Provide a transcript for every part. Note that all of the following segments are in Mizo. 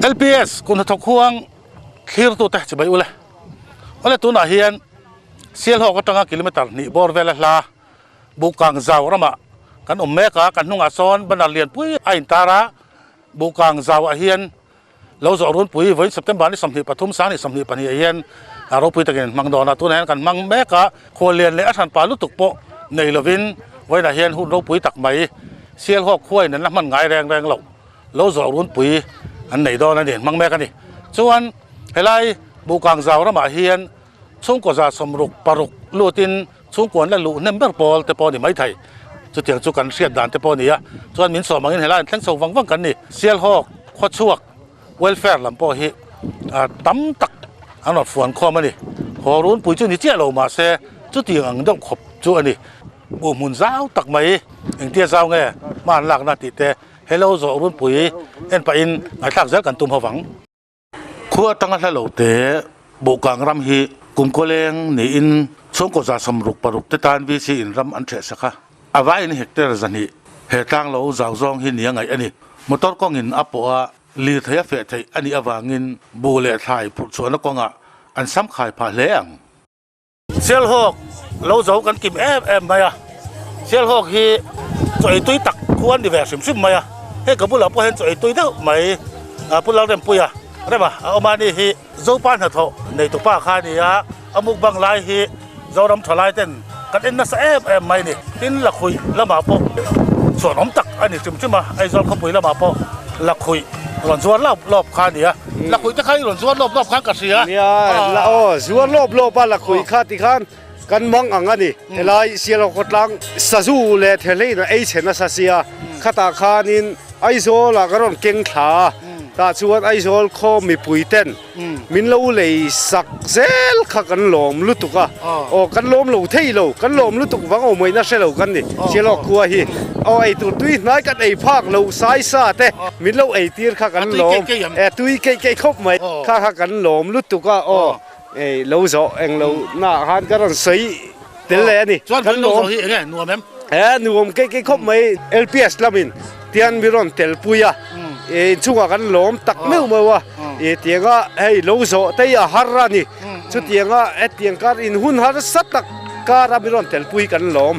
LPS kum hnathawk huang thlirtute chibai ule. Awle tunah hian Sialhawk atanga kilometer hnih bawr vela hla Bukang zau ramah kan awm mek a, kan hnungah sawn banner lianpui a intar a, Bukang zauah hian Lo zawh runpui vawiin September ni 23 sang ni 22 ah hian a ropui takin an hmang dawn a, tunah hian kan hmang mek a, khuallian leh a hranpa lutuk pawh nei lovin vawiinah hian hun ropui tak mai Sialhawk khuain an la hman ngai reng reng loh lo zawh runpui an nei dawn a ni, an hmang mek a ni. Chuan helai Buhkang zau ramah hian chhungkaw za 66 lutin chhungkaw an la luh hnem ber pawl te pawh a ni maithei. Chutiang chu kan hriat dan te pawh a ni a, chuan min sawm angin helai an thleng chho vang vang kan ni. Sialhawk, Khawchhuak, Welfare lam pawh hi tam tak an rawn fuan khawm a ni. Haw runpui chu ni chiah lo mahse chutiang ang deuh khawp chu a ni. Buh hmun zau tak mai engtia zau nge hma an lakna tih te hello zawh runpui en pahin ngaihthlak zel kan tum ho vang. Khua atanga hla lo te Buhkang ram hi kum kawleng niin chhungkaw 66 te tan VC in ram an ṭheh sak a, a vaiin hectare 200 he tlang lo zau zawng hi nia ngaih a ni. Motor kawngin a pawh a, lirthei a feh theih a nih avangin buh leh thlai phurh chhuahna kawngah an sam khai phah hle ang. Sialhawk lo zo kan kim em em mai a, Sialhawk hi chaw ei tui tak khu an ni ve hrim hrim mai a, hei ka bulah pawh hian chaw ei tui deuh mai Pu Lalrempuia rema a awm a ni hi Zopa hnathawh neitupa kha a ni a, a mukbang lai hi Zoram tha lai ten kan en nasa em em mai a ni. Tin Lakhuih lamah pawh chhuanawm tak a ni hrim hrim a, Aizawl khawpui lamah pawh Lakhuih rawn zuar lawp lawp kha a ni a, Lakhuih te kha i rawn zuar lawp lawp khan ka hria. Nia, aw zuar lawp lawp a Lakhuih kha tikhan kan mang ang a ni. Helai Sialhawk khawtlang sazu leh thehlein a ei chhe nasa sia, khatah khanin Aizawlah ka rawn keng thla a, tah chuan Aizawl khaw mipui ten Min lo lei sak zel kha kan lawm lutuk a, aw kan lawm lo thei lo, kan lawm lutuk vang aw mawina hre lo kan ni, Sialawk khua hi aw ei tur tui hnai kan ei phak lo sai sa te min lo ei tir kha kan lawm e tui keih keih khawp mai kha kha kan lawm lutuk a aw ei lo zawh eng lo naah khan ka rawn sawi tel leh a ni kan lawm e nuam keih keih khawp mai LPS lamin tian mi rawn tel pui a inchungah kan lawm tak meuh meuh a ih tianga hei lo zawh te hi a har a ni chutianga hetiang kar in hun harsa tak kar a mi rawn tel pui kan lawm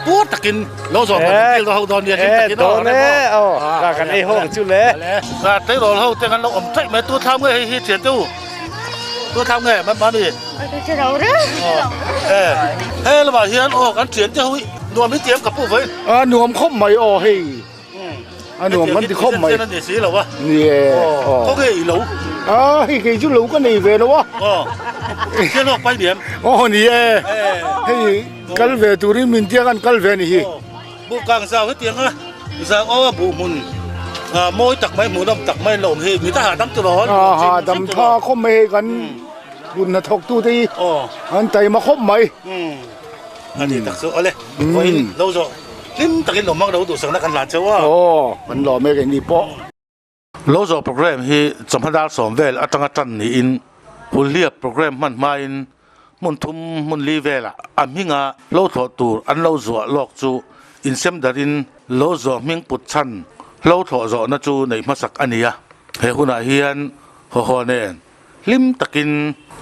puar takin lo zawh kan ho dawn nia hlim takin dawn e aw kan ei ho ang chu le tleirawl ho te kan lo awm theih mai tu thlam nge hei hi thian te u tu thlam nge mami He lamah hian aw kan thian te ho hi nuam hi tiam ka pu vawi. A nuam khawp mai aw hei. A nuam kan ti khawp mai. Ni si lo a. Ni e. Khaw nge i lo? A hei kei chu lo ka nei ve lo a. Aw. Thian awk pai diam. Aw ni e. Hei kal ve turin min tia kan kal ve ni hi. Buh kang zau hetiang a zau aw a buh hmun mawi tak mai hmuhnawm tak mai an lo awm hi mi ta hahdam tur aw. A hahdam tha khawp mai hei kan. Kut hnathawk tute hi an taima khawp mai. A ni tak chu awle vawiin lo zawh hlim takin lo hmang lo duhsakna kan hlan cheu a. Aw kan lawm e keini pawh. Lo zawh program hi chawhma dar sawm vel atanga tan niin Hulhliap program hman hmain hmun thum hmun li velah a hminga lo thlawh tur an lo zuah lawk chu insem darin lo zawh hming put chhan hlo thlawh zawhna chu neih hmasak a ni a. He hunah hian haw haw nen Hlim takin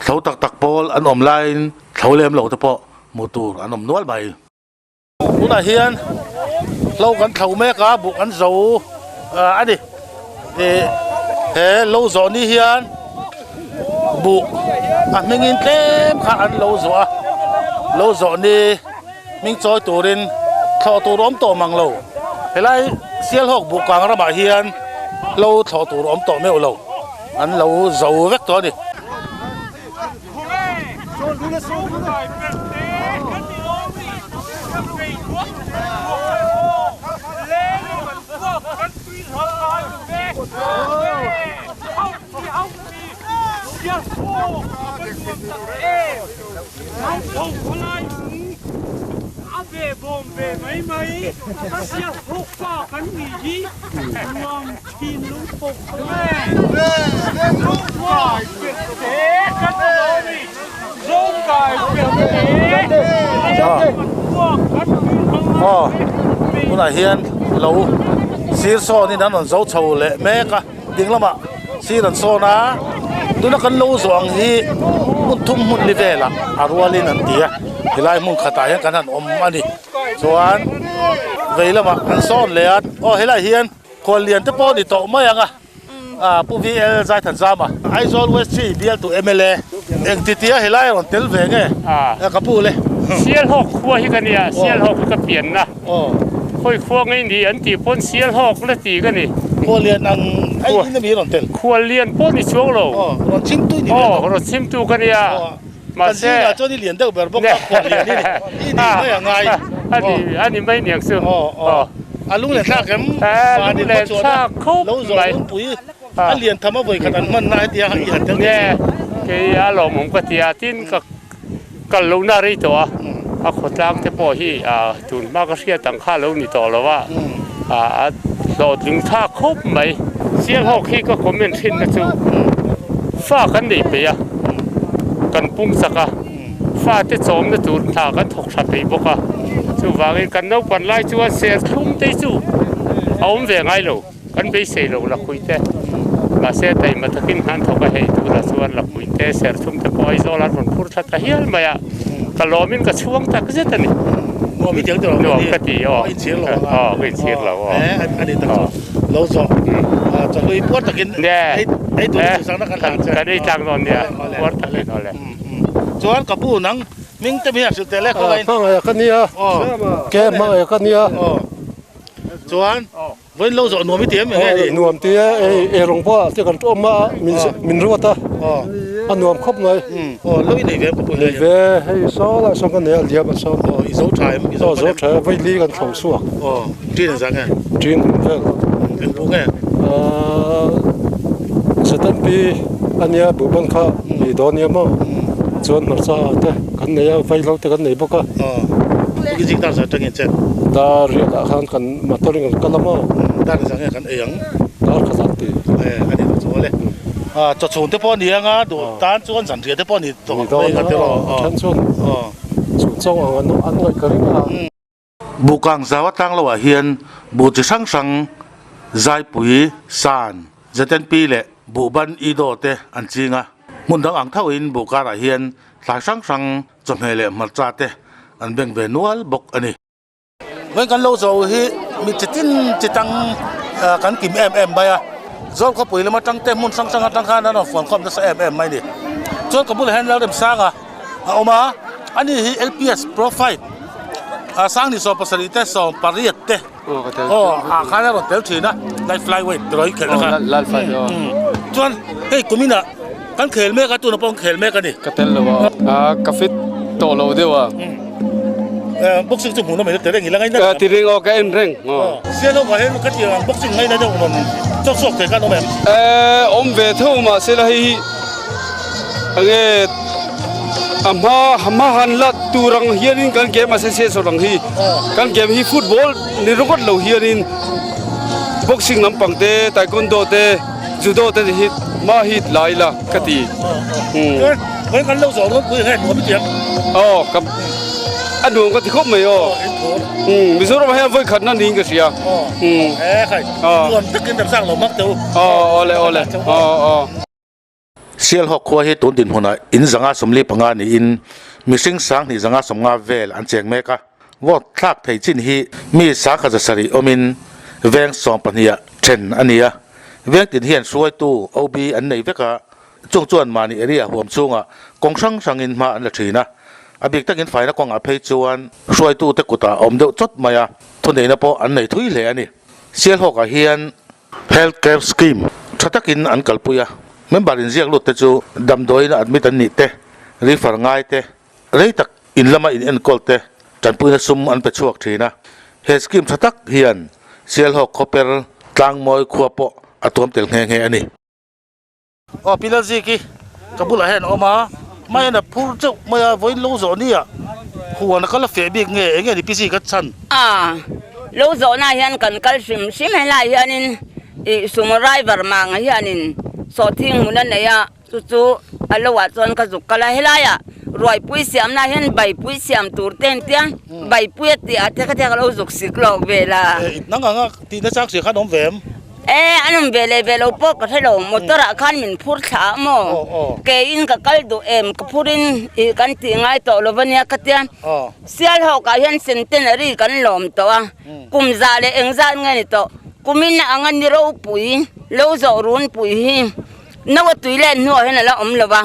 thlo tak tak pawl an awm laiin thlo lem lo te pawh hmuh tur an awm nual mai. Tunah hian hlo kan thlo mek a, buh kan zo a ni. Ih he lo zawh ni hian buh a hmingin tlem kha an lo zawh a, lo zawh ni hming chawi turin thlawh tur awm tawh mang lo. Helai Sialhawk buh kang ramah hian hlo thlawh tur awm tawh meuh lo. An lo zo vek tawh a ni. Aw tunah hian lo sir sawnin an rawn zo chho leh mek a. Ding lamah sir an sawn a, tuna kan lo zawh ang hi hmun thum hmun ni velah a rualin an ti a, helai hmun khatah hian kan han awm a ni. Chuan vei lamah an sawn leh a, aw helaiah hian khuallian te pawh a ni tawh mai ang a, Pu VL Zaithanzama, Aizawl West Tree bialtu mla, engtitia helai a rawn tel ve nge ka pu le? Sialhawk khua hi ka nia, Sialhawk hi ka pianna. Khawi khua ngei ni an tih pawn Sialhawk la ti ka ni. Khuallian ang a in ami rawn tel? Khuallian pawh ni chuang lo. Aw, rawn chhimtu ni ve lo. Aw, rawn chhimtu ka nia. Kan zingah chuan i lian deuh ber bawk a, khuallian hi ni. I ni mai a ngai. A ni, a ni mai niang chu. Aw, aw. A lunglen thlak em? A lunglen thlak khawp mai. Lo zawh runpui a lian tham a vawi khat an hman na hetia i han tel thei chu. Kei a lawmawm ka ti a, tin ka kal lohna rei tawh a, a khawtlang te pawh hi tun hma ka hriat ang kha lo ni tawh lo a, a hlawhtling thlak khawp mai. Sialhawk hi ka comment thin na chu fa kan nei peih a, kan pung chak a, fate chawmna tur hna kan thawk tha peih bawk a, chuvangin kan naupan lai chuan serthlum te chu a awm ve ngai lo. Kan beisei lo Lakhuih te, mahse taima takin hnan thawk a hei tunah chuan Lakhuih te serthum te pawh Aizawl an rawn phur thla ta hial mai a, ka lawmin ka chhuang tak zet a ni. Nuam i tiang tawh lo Nuam ka ti aw. Ka inchhir lo ang a. Aw ka inchhir lo aw. Eh a ni tak chu lo zawh chawhlui puar takin ei tur chu sangna kan hlan che. Kan ei tlang dawn nia puar takin awle. Chuan ka pu nang hming te mi a hrilh teh le khawngaih in. Hmangaih ka nia. Ke hmangaih ka nia. Chuan Vawiin lo zawh nuam i ti em eng nge ni? Nuam ti e, ei ei rawng pawh ah te kan ṭawm a, min min ruat a, a nuam khawp mai. Aw lo i nei ve em ka pu Nei ve, hei saw lai sawn ka nei a, liam a sawn. Aw i zo ṭha em? I zo ṭha e, vawi li kan thlo chhuak. Aw, ṭin engzah nge? Ṭin vel. Eng bu nge? Aaa Satan pi a nia buhban kha i dawn nia maw? Chuan hmarcha te kan nei a, vaihlo te kan nei bawk a. Aw, zing dar zah atangin che. Dar riat ah khan kan motor in kan kal a maw? Dar zah nge kan ei ang? Dar kha zan ti. E, a ni tak chu awle. Ah, chaw chhung te pawh a ni ang a, duh tan chuan zan riah te pawh a ni tawh ang mai ka ti rawh. A then chuan chhung chauh ang an ngaih ka ring a. Buhkang zau atang lo ah hian buh chi hrang hrang Zaipui, San, ZNP leh Buhban Ido te an ching a. Hmun dang ang tho in buh karah hian thlai hrang hrang chawhmeh leh hmarcha te an beng ve nual bawk a ni. Vawiin kan lo zo hi mi chi tin chi tang kan kim em em mai a, Zawl khawpui lam atang te hmun hrang hrang atang khan an rawn fuan khawm nasa em em mai a ni. Chuan ka bulah hian Lalremsanga a awm a, ani hi LPS Profile Sangni 70 te 18 te aw ah khan a rawn tel thin a, Light Flyweight tih rawh i khelh na kha. Chuan hei kuminah kan khel mek a, tunah pawh kan khel mek a ni. Ka tel lo a, ka fit tawh lo deuh a. Boxing chu hmuh na mai tel reng i la ngaina Ti reng aw ka en reng aw. Sial ho hian ka tih ang boxing ngaina deuh awm chawk chhuak thei khan awm em? Awm ve tho mahse la hei hi enge a hma hma han la tur ang hianin kan game association ang hi kan game hi football ni ringawt lo hianin boxing lampang te taekwondo te judo te hi hma hi la ila ka ti. Vawiin kan lo zawh rawn pui nge nuam i ti ang? Aw ka a nuam ka ti khawp mai aw. Mizoram ah hian vawi khatna niin ka hria. He khai nuam takin remsang lo mak teh u. Aw awle awle aw aw. Sialhawk khua hi tun dinhmunah in 145 niin mihring 2150 vel an cheng mek a. Vote thlak thei chin hi mi 170 awmin veng 12 ah then a ni a. Veng tin hian hruaitu OB an nei vek a, chung chuan mahni area huam chhungah kawng hrang hrangin hma an la thin a. A bik takin faina kawngah phei chuan hruaitute kutah a awm deuh chawt mai a, thuneihna pawh an nei thui hle a ni. Sialhawkah hian Health Care Scheme tha takin an kalpui a, member inziak lut te chu damdawiin admit an nih te, refer ngai te, rei tak in lama in enkawl te tanpuina sum an pe chhuak thin a. He scheme tha tak hian Sialhawk khawper Tlangmawi khua pawh a tuam tel nghe nghe a ni. Aw Pi Lalziki ka bulah hian a awm a, hmaiin a phur teuh mai a, vawiin lo zawh nia huan a kal a feh bik nge eng nge ni Pi Zika chhan? A, lo zawhna hian kan kal hrim hrim helai hianin ih sumo driver manga hianin sawhthing hmun a nei a, chu chu a lo ah chuan ka zuk kal a, helaiah ruaipui siamna hian baipui siam tur te an tia, baipui a tih ah te kha te ka lo zuk sik lawk vel a. Nang anga tihna chang hria khan awm ve em? E an awm ve leh ve lo pawh ka hre lo, motor ah khan min phur thla a maw? Ke in ka kal duh em ka phur in ih kan tih ngai tawh lo ania ka tia. Sialhawk ah hian centenary kan lawm tawh a, kum za leh eng zat nge ni tawh, kumin a ang a ni ropui lo zawh runpui hi no a tui let hnuah hian a la awm lo va,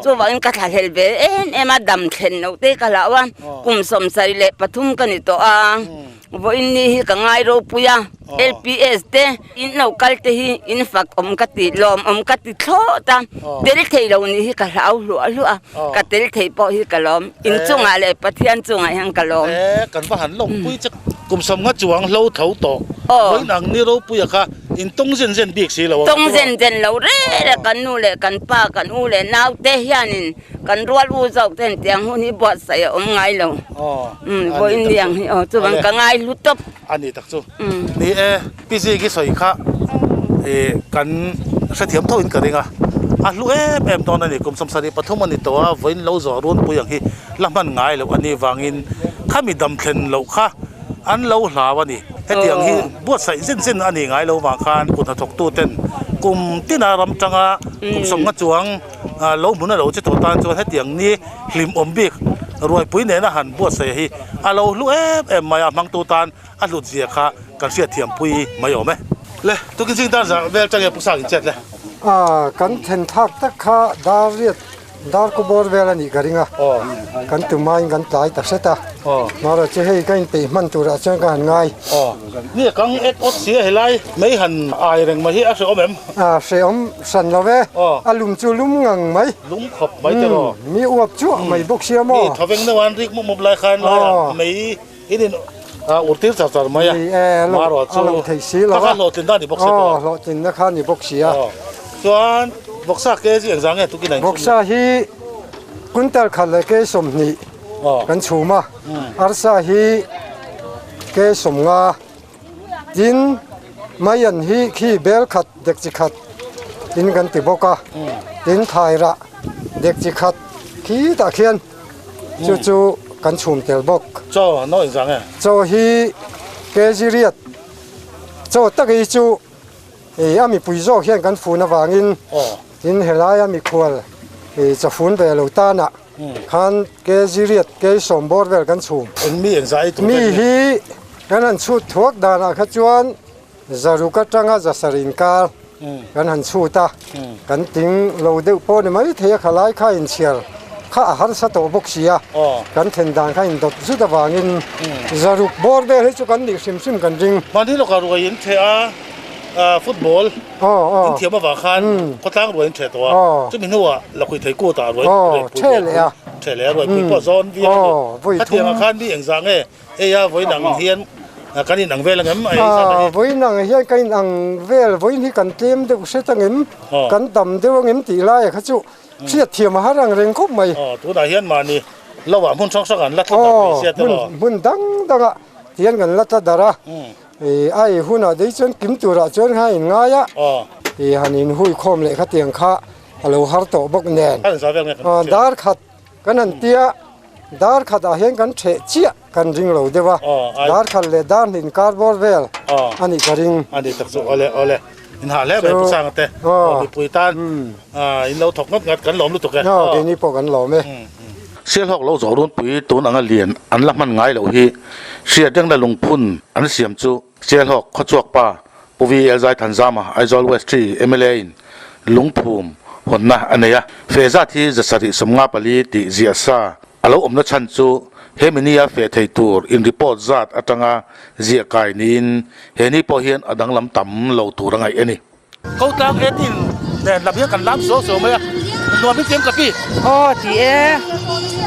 chuvangin ka thlahlel ve em em a, dam thlen loh te ka hlau a, kum 73 ka ni tawh a. Vawiin ni hi ka ngai ropui a, LPS te in lo kal te hi in fak awm ka ti, lawm awm ka ti thlawt a, tel thei lo nih hi ka hlau hluah hluah a, ka tel thei pawh hi ka lawm, in chungah leh Pathian chungah hian ka lawm. E, kan va han lawmpui che, kum sawmnga chuang hlo tho tawh, vawiin ang ni ropuia kha in tawng zen zen bik si lo a. Tawng zen zen lo reng reng, kan nu leh kan pa, kan u leh nau te hianin Kan rual u zawk ten tiang hun hi buatsaih a awm ngai lo. Umm vawiin ni ang hi aw chuvang ka ngai hlu tawp. A ni tak chu. Ni e, Pi Ziki sawi kha ih kan hrethiam tho in ka ring a, a hlu em em dawn a ni. Kum 73 a ni tawh a, vawiin lo zawh runpui ang hi la hman ngai loh a nih vangin khami dam thlen loh kha an lo hlau a ni. Hetiang hi buatsaih zen zen a nih ngai lo vang khan kut hnathawktu ten kum tina ram tanga kum 50 chuang lo hmun a lo che tawh tan chuan hetiang ni hlimawm bik ruaipui nena han buatsaih hi a lo hlu em em mai a, hmangtu tan a hlut zia kha kan hriatthiam pui mai awm e. Le, tukin zing dar zah vel chang nge Pu Sang in chet le? Kan then thak tak kha dar riat Dar kaw bawr vel a nih ka ring a, kan tumain kan tlai ta hret a, mahrawh chu hei ka inpeih hman turah chuan ka han ngai. Ni a kang et awt si a helai mei han ai reng mai hi a hrehawm em? A hrehawm hran lo e, a lum chu lum ngang mai. Lum khawp mai te rawh. Mi uap chuah mai bawk sia maw? Mi thawveng deuh an rik mup mup lai khan laiah mei in in ur tir char char mai a, mahrawh chu ka kha hlawhtlin na a ni bawk sia tawh. Aw hlawhtlin na kha a ni bawk sia. Chuan vawksa ke chi engzah nge tukin a inchhum? Vawksa hi kuntal khat leh ke 20 kan chhum a, arsa hi ke 50, tin maian hi khi bel khat dek chi khat in kan ti bawk a, tin thairah dek chi khat khi tah khian Chu chu kan chhum tel bawk. Chaw no in zang e. Chaw hi kg riat chaw tak hi chu ei a mipui zawk hian kan fun avangin tin helai a mikhual ei chaw fun ve lo tan ah khan kg riat kg sawm bawr vel kan chhum. Eng mi engzah ei tur Mi hi kan han chhut thuak dan ah kha chuan zaruk atanga zasarih inkar kan han chhut a, kan ting lo deuh pawh ni mai thei a, khalai kha inchhiar kha a harsa tawh bawk si a, kan then dan kha indawt zut avangin zaruk bawr vel hi chu kan nih hrim hrim kan ring. Mahni lawkah ruai in theh a, football in thiam avang khan khawtlang ruai in theh tawh a, chumi hnuah lakhuih thei kutah ruai pui theh leh a, ruai pui pawh a zawn viau a ni. Khatiangah khan mi engzah nge Hei a vawiin ang hian kan in ang vel angem a ei zat a hi. Vawiin ang hian kan in ang vel, vawiin hi kan tlem deuh hret angem, kan tam deuh angem tih lai kha chu hriat thiam a har ang reng khawp mai. Tunah hian mahni lo ah hmun hrang hrang an la tla darh mai sia te maw? Hmun dang dang ah tihian kan la tla darh a, a ei hunah dei chuan kim turah chuan kha a in ngai a, han in hui khawm leh khatiang kha a lo har tawh bawk nen. Dar khat Kan han tia dar khatah hian kan theh chiah kan ring lo deuh a, dar khat leh dar hnih inkar bawr vel a nih ka ring. A nih tak chu awle awle in hah hle mai Pu Sanga te mipui tan in lo thawk ngawt ngawt kan lawm lutuk e. Aw keini pawh kan lawm e. Sialhawk lo zawh runpui tun anga lian an la hman ngai loh hi hriatrengna lungphun an siam chu Sialhawk khawchhuak pa Pu VL Zaithanzama, Aizawl West 3 mla in lungphum hawnna a nei a, feh zat hi 754 tih ziah sa a lo awmna chhan chu he mini a feh thei tur in report zat atanga ziah kai niin he ni pawh hian a danglam tam lo tur a ngaih a ni. Kotlang 18 nen lam hian kan lam suau suau mai a, nuam in tiam ka pi. Aw ti e.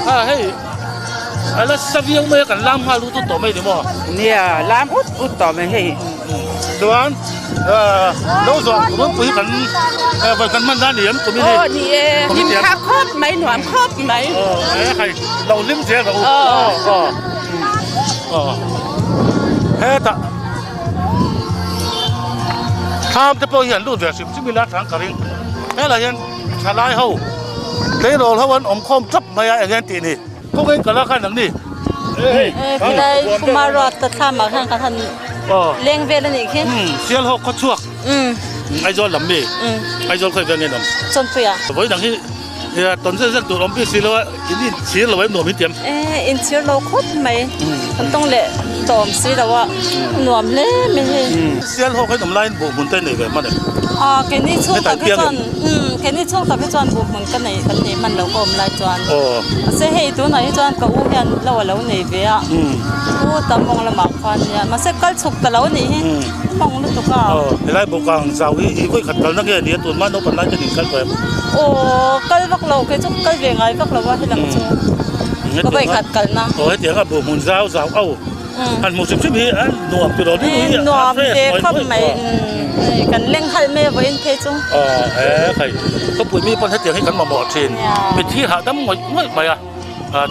A hei a la sa viau mai a kan lam nghal ut ut tawh mai ni maw? Nia lam ut ut tawh mai hei. Chuan lo zawh runpui kan vawi kan hman dan ni em kum i ni. Aw ni e hlim kha khawp mai nuam khawp mai. Aw e hei lo hlim zel rawh u. Aw aw aw hetah thlam te pawh hi an lut ve hrim hrim ila thang ka ring helai hian thalai ho tleirawl ho an awm khawm tap mai a eng nge an tih ni kawngin ka la khan ang ni. Khilai Kumar Road ta thlam ah khan kan han leng vel a nih khi. Sialhawk khawchhuak. Umm. Aizawl lam mi? Umm. Aizawl khawi vel nge in awm? Chawnpuia. Vawi dang hi tawn zel zel tur awm bik si lo a, in inchhir lo em nuam in ti em? E, inchhir lo khawp mai. Kan tawng leh tawm si lo a, nuam hle mai hei. Sialhawk in awm laiin buhhmun te nei ve hman em? A, keini chhung tak hi chuan, umm, keini chhung tak hi chuan buhhmun ka nei, kan nei hman lo ka awm lai chuan. Mahse hei tunah hi chuan ka u hian lo a lo nei ve a, u tam mawng lamah khan nia, mahse kal chhuk ta lo anih hi. Mawng lutuk a. Aw, helai bawkang zau hi i vawi khat kalna nge nia tun hma naupang lai ten in kal tawh em? Aw, kal vak lo, kei chu kal ve ngai vak lo a helam chu. Ka vawi khat kalna. Aw, hetiang a buhhmun zau zau au han hmuh hrim hrim hi a nuam ti lo deuh hi a Nuam fresh ve ngawih khawp ngawih mai, kan leng halh mai a vawiin phei chu. Aw, he khai, khawpui mi pawn hetiang hi kan mamawh thin, mitthi hahdam ngawih ngawih mai a,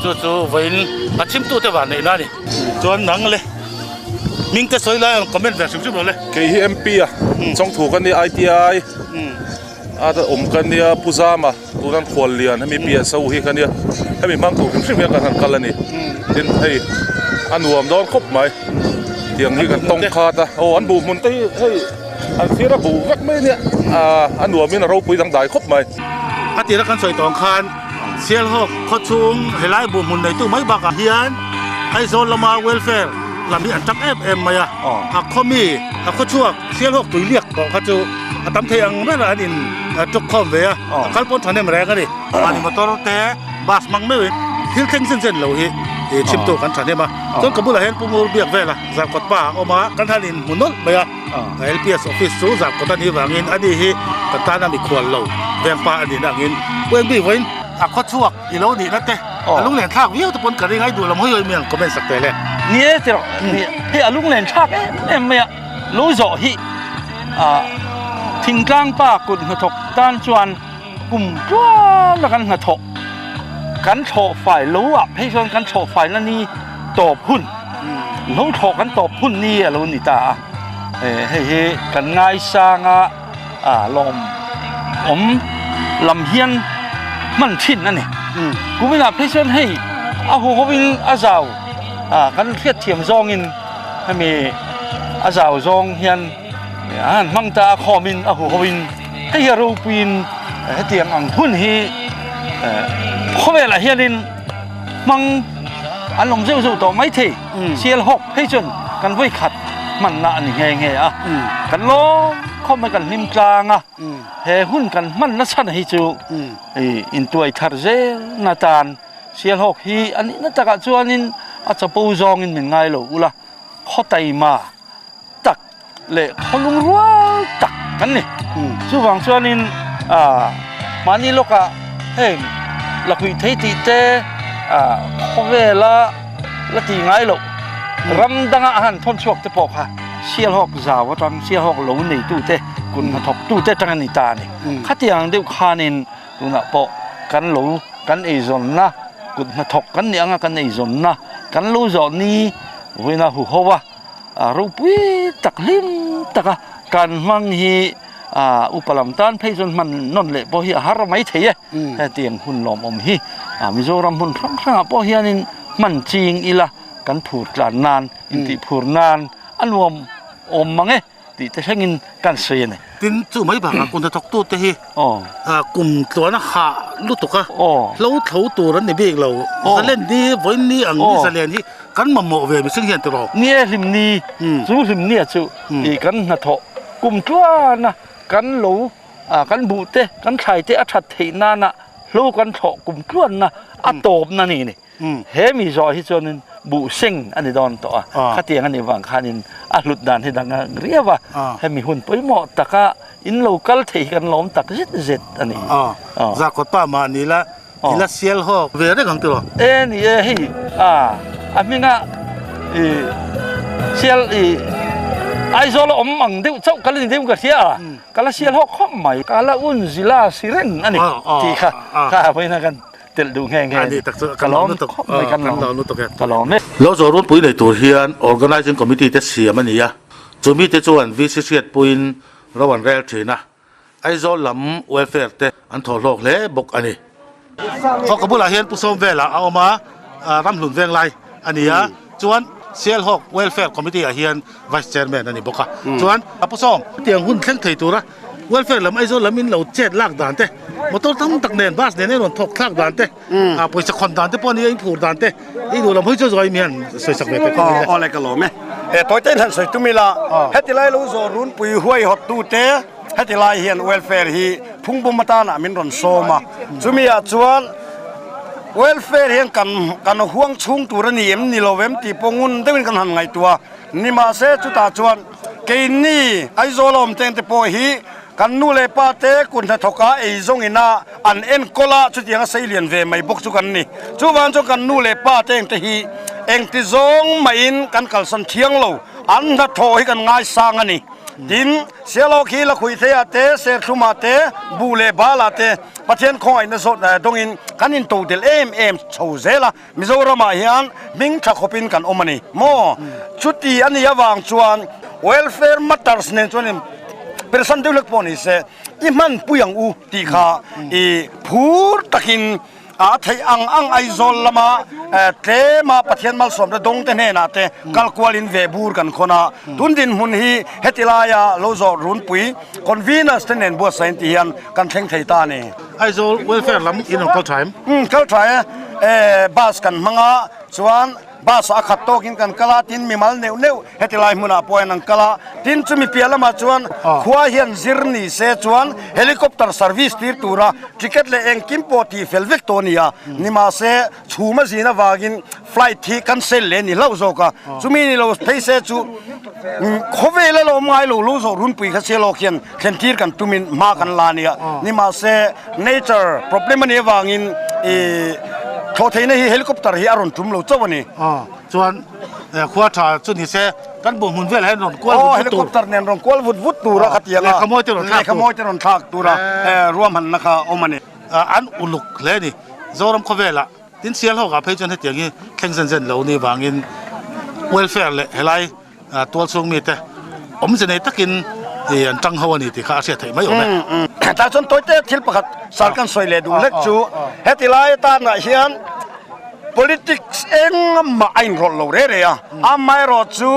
chu chu vawiin a chhimtute van neihna a ni. Chuan nang le. Hming te sawi lai ang comment ve hrim hrim lo le. Kei hi MP a Chawngthu ka nia ITI a awm ka nia Pu Zama tunan khual lian hemi PSO hi ka nia hemi hmang tur hrim hrim hian kan han kal a ni tin hei a nuam dawn khawp mai tiang hi kan tawng khat a aw an buh hmun te hi hei an thlir a buh vek mai ania a nuam in a ropui dangdai khawp mai. A tira kan sawi tawng khan Sialhawk khawchhung helai buh hmun neitu mai bakah hian Aizawl lama welfare lam hi an tang em em mai a, a khaw mi a khaw chhuak Sialhawk tui liak pawh kha chu a tam thei ang ber an in tuk khawm ve a, a kal pawn thahnem reng a ni. Mahni motor te bus hmang meuhin thil thleng zen zen lo hi chhimtu kan thahnem a, chuan ka bulah hian Pu Ngur biak vela Zarkawt pa a awm a, kan han in hmu nawlh mai a. LPS office chu zarkawt a nih vangin ani hi kan tana mikhual lo vengpa a nihna angin Pu Engbi vawiin a khaw chhuak i lo nihna te a lunglen thlak viau te pawn ka ring a, i duh lam hawi hawi mi ang comment sak teh le. Ni e ti rawh, hei a lunglen thlak em em mai a, lo zawh hi thingtlang pa kut hnathawk tan chuan kum tluan a kan hnathawh kan thlawh fai lo ah phei chuan kan thlawh fai na ni tawp hun lo thlawh kan tawp hun ni a lo ni ta a hei hi kan ngaisang a ah lawm awm lam hian hman thin a ni kuminah phei chuan hei a hu ho in a zau ah kan hriatthiam zawngin hemi a zau zawng hian a han hmang ta a khawmin a hu ho in. Hei hi a ropuiin hetiang ang hun hi khawvelah hianin hmang an awm zeuh zeuh tawh maithei. Sialhawk phei chuan kan vawi khat hmanna a ni nghe nghe a. Kan lawm khawp mai kan hlim tlang a, he hun kan hman nasa na hi chu intuai thar zel na tan Sialhawk hi a nihna takah chuanin a chapo zawngin min ngai lo ula, khaw taima tak leh khawlung rual tak kan ni. Chuvang chuanin mahni lawkah heng lakhuih thei tih te khawvela la tih ngai loh ram danga a han thawn chhuak te pawh kha Sialhawk zau atang Sialhawk lo neitute kut hnathawktute atang a ni ta a ni. Khatiang deuh khanin tunah pawh kan lo kan eizawnna kut hnathawk kan nih anga kan eizawnna kan lo zawh ni vawiina huho a. Ropui tak hlim taka kan hmang hi upa lam tan phei chuan hman nawn leh pawh hi a har mai thei e. Hetiang hun lawmawm hi Mizoram hmun hrang hrangah pawh hianin hman ching ila kan phur tlan nan intih phur nan a nuam awm mang e tih te thlengin kan sawi a ni. Tin, chu mai bakah kum hnathawktute hi kum tluan a hah lutuk a, hlo thlo tur an ni bik lo. Zalen ni, vawiin ni ang ni zalen hi Kan mamawh ve mihring hian tiraw? Ni e hlim ni, chu hlim nia chu i kan hnathawh kum tluana kan lo kan buh te kan thlai te a that theih nana hlo kan thlawh kum tluanna a tawpna ni ni. He mi zawh hi chuanin buh seng a ni dawn tawh a, khatiang a nih vang khanin a hlut dan hi dang a riau a, hemi hun pawimawh taka in lo kal thei hi kan lawm tak zet zet a ni. Zarkawt pa mahni la I la sial hawk ve reng ang tiraw? E ni e hei a a hminga i sial i Aizawl a awm ang deuh chauh ka la ni deuh ka hria a ka la sial hawk khawp mai ka la un zila si reng a ni tih kha kha vawiin a kan telh duh nghe nghe a ni ka lawm khawp mai kan lawm ka lawm e. Lo zawh runpui nei tur hian Organising Committee te siam a ni a, chu mite chuan VC hriatpuiin ro an rel thin a. Aizawl lam welfare te an thawh hlawk hle bawk a ni. Thawk ka bulah hian Pu Sawmvela a awm a, Ramhlun Venglai a ni a, chuan Sialhawk Welfare Committee ah hian Vice Chairman a ni bawk a. Chuan a Pu Sawm, hetiang hun thleng thei tura Welfare lam Aizawl lam in lo chet lak dan te, motor tam tak nen bus nen a rawn thawk thlak dan te, a pawisa khawn dan te pawh a nia, in phur dan te, i duh lam hawi chu zuai mian sawi sak ve teh khawp mai le. Aw le ka lawm e. He tawi te in han sawi tum ila, heti lai lo zawh runpui huaihawt tu te heti lai hian welfare hi phungbawm atana min rawn sawm a, chumi ah chuan welfare hian kan kan huang chhung tur a ni em ni lo em tih pawh ngun deuhin kan han ngaihtuah a, nimahse chutah chuan keini Aizawl a awm teng te pawh hi Kan nu leh pa te kut hnathawka ei zawng ina an enkawl a, chutiang a sei lian ve mai bawk chu kan ni. Chuvang chuan kan nu leh pa te engte hi engti zawng mahin kan kalsan thiang lo, an hnathawh hi kan ngaisang a ni. Tin, Sialawk hi Lakhuihtheia te, Serthlumah te, Buh leh Balah te Pathian khawngaihna zawt dawngin kan intodelh em em chho zel a, Mizoramah hian hming tha khawpin kan awm a ni maw? Chuti a nih avang chuan welfare matters nen chuan persan deuh hlek pawh ni se i hmanpui ang u tih kha i phur takin a theih ang ang Aizawl lama tlema Pathian malsawmna dawngte hnenah te kal kualin ve bur kan khawn a. Tun dinhmun hi heti laia lo zawh runpui conveners te nen buatsaih tih hian kan thleng thei ta a ni. Aizawl welfare lam in rawn kal tha em? Umm kal tha e, e bus kan hmang a, chuan bus ah a khat tawkin kan kal a, tin mimal neuh neuh heti lai hmunah pawh hian an kal a, tin chumi piah lamah chuan khua hian zir ni se chuan helicopter service tir tura ticket leh engkim pawh tih fel vek tawh a ni a, nimahse chhum a zin avangin flight hi cancel leh a ni hlauh zawk a, chumi ni lo phei se chu khawvel a lo awm ngai lo lo zawh runpui kha sia lawk hian thlen tir kan tumin hma kan la a nia, nimahse nature problem a nih avangin ih thlawh theihna hi helicopter hi a rawn tum lo chauh a ni. Chuan khua tha chu ni se kan buh hmun velah hian rawn kual vut vut tur. Helicopter nen rawn kual vut vut tur a khatiang a, lehkha mawi te rawn thlak tur, lehkha mawi te rawn thlak tur a ruahmanna kha a awm a ni. An uluk hle a ni. Zoram khawvelah tin Sialhawkah phei chuan hetiang hi thleng zen zen lo ni vangin welfare leh helai tual chhung mite awmze nei takin an tang ho a ni tih kha a hriat theih mai awm e. Tah chuan tawite thil pakhat sar kan sawi leh duh hlek chu heti lai atanah hian politics engmah a inrawlh lo re re a, amaherawh chu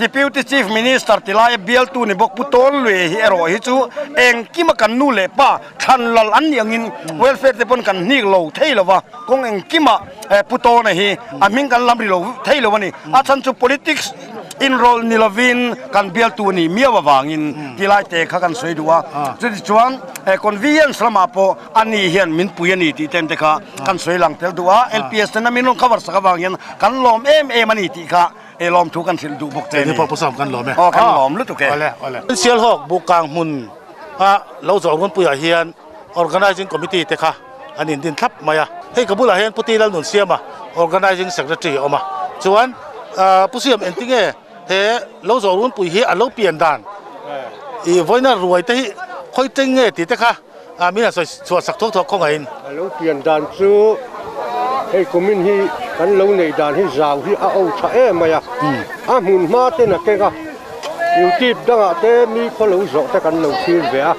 Deputy Chief Minister ti laia bialtu ni bawk Pu Tawnlui hi erawh hi chu engkima kan nu leh pa Thlan lal an nih angin welfare te pawn kan hnik lo thei lo va, kawng engkimah Pu Tawna hi a hming kan lam ri lo thei lo a ni. A chhan chu politics inrawlh ni lovin kan bialtu a nih miau avangin ti lai te kha kan sawi duh a. Chutichuan convenience lamah pawh a ni hian min pui a ni tih ten te kha kan sawi lang tel duh a. LPS ten a min rawn cover sak avang hian kan lawm em em a ni tih kha lawmthu kan hrilh duh bawk che a ni. Pu Sawm kan lawm e. Aw kan lawm lutuk e. Awle awle. Sialhawk Bukang hmun a lo zawh runpuiah hian Organising Committee te kha an indin thlap mai a. Hei ka bulah hian Pu Ti Lalnunsiama Organising Secretary a awm a. Chuan Pu Siam engtinge he lo zawh runpui hi a lo pian dan i vawiina ruai te hi khawi teng nge tih te kha min han sawi chhuah sak thuak thuak khawngaihin. A lo pian dan chu hei kumin hi kan lo neih dan hi zau hi a o tha em mai a, a hmun hma ten a keng a. Youtube dangah te mi khaw lo zawh te kan lo thlir ve a,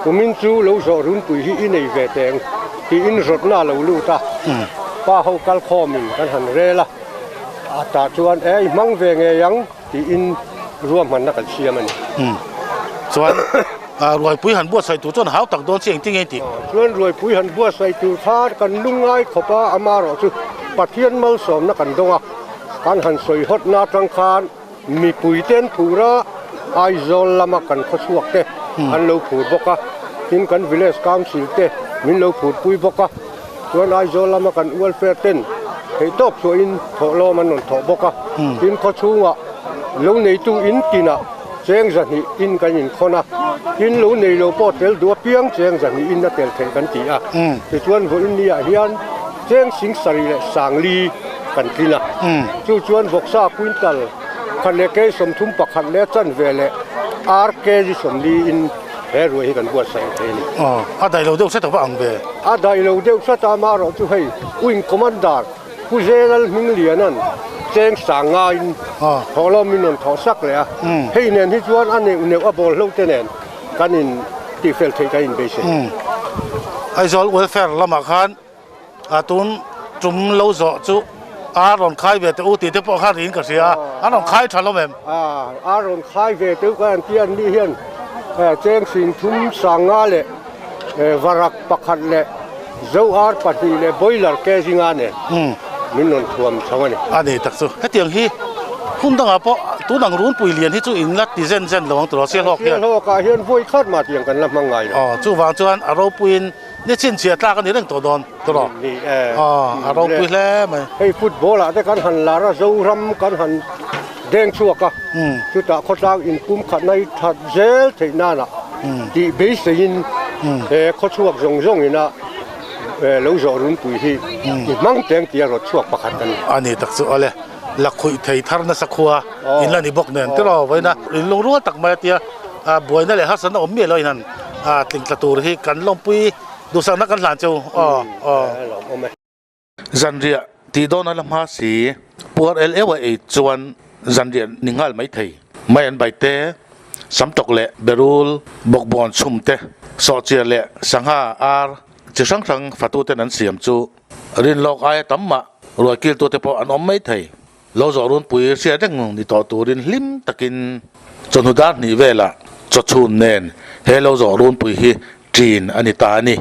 kumin chu lo zawh runpui hi i nei ve teng tiin rawtna a lo lut a, pa ho kal khawmin kan han rel a, a tah chuan e i hmang ve ngei ang tiin ruahmanna kan siam a ni. Chuan ruaipui han buatsaih tur chuan hau tak dawn chi engtin nge i tih? Chuan ruaipui han buatsaih tur kha kan lungngai khawp a, amaherawh chu Pathian malsawmna kan dawng a, kan han sawi hawtna atang khan Mipui te an phur a, Aizawl lama kan khawchhuak te an lo phur bawk a, tin kan Village Council te min lo phurpui bawk a, chuan Aizawl lama kan welfare ten theihtawp chhuahin thawhlawm an rawn thawh bawk a, tin khawchhungah lo neitu in tinah cheng zahnih in kan inkhawn a, tin lo nei lo pawh tel duh apiang cheng zahnih in a tel theih kan ti a, tichuan vawiin ni ah hian cheng sing sarih leh sangli kan tlin a, chu chuan vawksa quintal khat leh kg 31 leh chanve leh ar kg 40 in he ruai hi kan buatsaih thei a ni. Aw, a daih lo deuh hret a va ang ve. A daih lo deuh hret a, amaherawh chu hei Wing Commander Pu Zelal Hmingliana'n cheng sang ngaiin thawhlawm min rawn thawh sak leh a, hei nen hi chuan a neuh neuh a bawl hlo te nen kan in tihfel theih kan inbeisei. Aizawl Welfare lamah khan A tun tum lo zawh chu Ar rawn khai ve teh u tih te pawh kha riin ka hria a, an rawn khai tha lawm em? Ar rawn khai ve teh u kan han ti a, ni hian cheng singthum sanga leh varak pakhat leh zo ar pahnih leh boiler ke zinga nen min rawn thuam chho a ni. A ni tak chu. Hetiang hi hun dangah pawh tun ang runpui lian hi chu in la ti zen zen lo ang tiraw Sialhawk hian? Sialhawkah hian vawi khat mah tiang kan la hmang ngai lo. Aw, chuvang chuan a ropuiin Ni chhinchhiah tlak a ni reng tawh dawn tawh Ni e. Aw, a ropui hle mai. Hei football ah te kan han lar a, Zoram kan han deng chhuak a, chutah khawtlang inpum khatna hi that zel theih nanah tih beiseiin he khawchhuak zawng zawng ina lo zawh runpui hi i hmang teng tia rawt chhuak pakhat a ni. A ni tak chu awle, lakhuih thei thar nasa khua in la ni bawk nen tiraw vawiina inlungrual tak mai a tia. Buaina leh harsatna awm miah lo in han tling tla tur hi kan lawmpui duhsakna kan hlan cheu aw aw. Zanriah tih dawn a la hma si, puar el eu a ei chuan zanriah ni nghal mai thei. Mai an bai te, samtawk leh berul, bawkbawn chhum te, sawhchiar leh sangha ar chi hrang hrang fatuten an siam chu rinlawk aia tam mah ruai kiltute pawh an awm mai thei. Lo zawh runpui hriat reng ni tawh turin hlim takin chawhnu dar hnih velah chawchhun nen he lo zawh runpui hi ṭin a ni ta a ni.